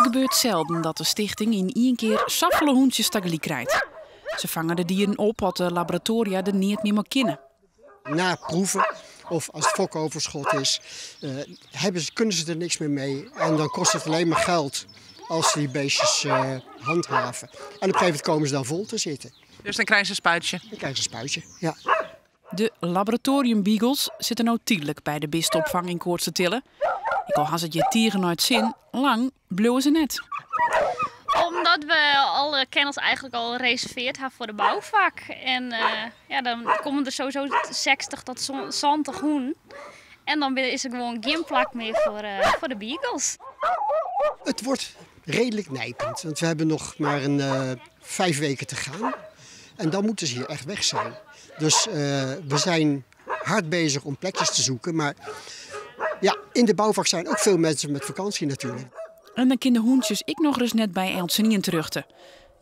It gebeurt selden dat de stichting yn ien kear safolle hûntsjes tagelyk krijt. Se fange de dieren op as de laboratoaria der neat mear mei kinne. Na proeven of as it fokoverschot is, hebben ze, kunnen ze er niks meer mee. En dan kost het alleen maar geld als ze die beestjes handhaven. En op een gegeven moment komen ze dan vol te zitten. Dus dan krije se in spuitsje? Dan krije se in spuitsje, ja. De laboratoariumbeagles sitte no tydlik by de bistopfang yn Koatstertille. Ek al ha se it hjir tige nei it sin, lang bliuwe se net. Omdat we alle kennels eigenlijk al reserveerd ha foar de boufak. En ja, dan komme der sowieso 60 tot 70 hûnen. En dan is der gewoan gjin plak mear foar de beagles. Het wordt redelijk nijpend, want we hebben nog maar een 5 weken te gaan. En dan moeten ze hier echt weg zijn. Dus we zijn hard bezig om plekjes te zoeken. Maar ja, in de bouwvak zijn ook veel mensen met vakantie natuurlijk. En dan kinne de hûntsjes ek nochris net by eltsenien terjochte.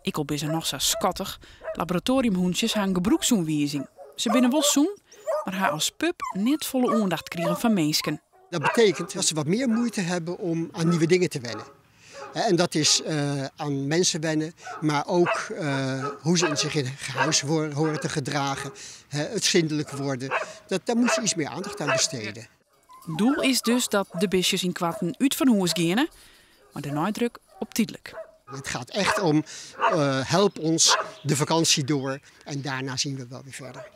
Ek al binne se noch sa skattich, laboratoariumhûntsjes ha in gebrûksoanwizing. Se binne wol sûn, mar ha as pup net folle oandacht krigen fan minsken. Dat betekent dat ze wat meer moeite hebben om aan nieuwe dingen te wennen. En dat is aan mensen wennen, maar ook hoe ze in zich in huis horen te gedragen, het zindelijk worden. Daar moet je iets meer aandacht aan besteden. Doel is dus dat de bistjes ynkoarten út fan hûs geane, mar de neidruk op tydlik. Het gaat echt om help ons de vakantie door en daarna zien we wel weer verder.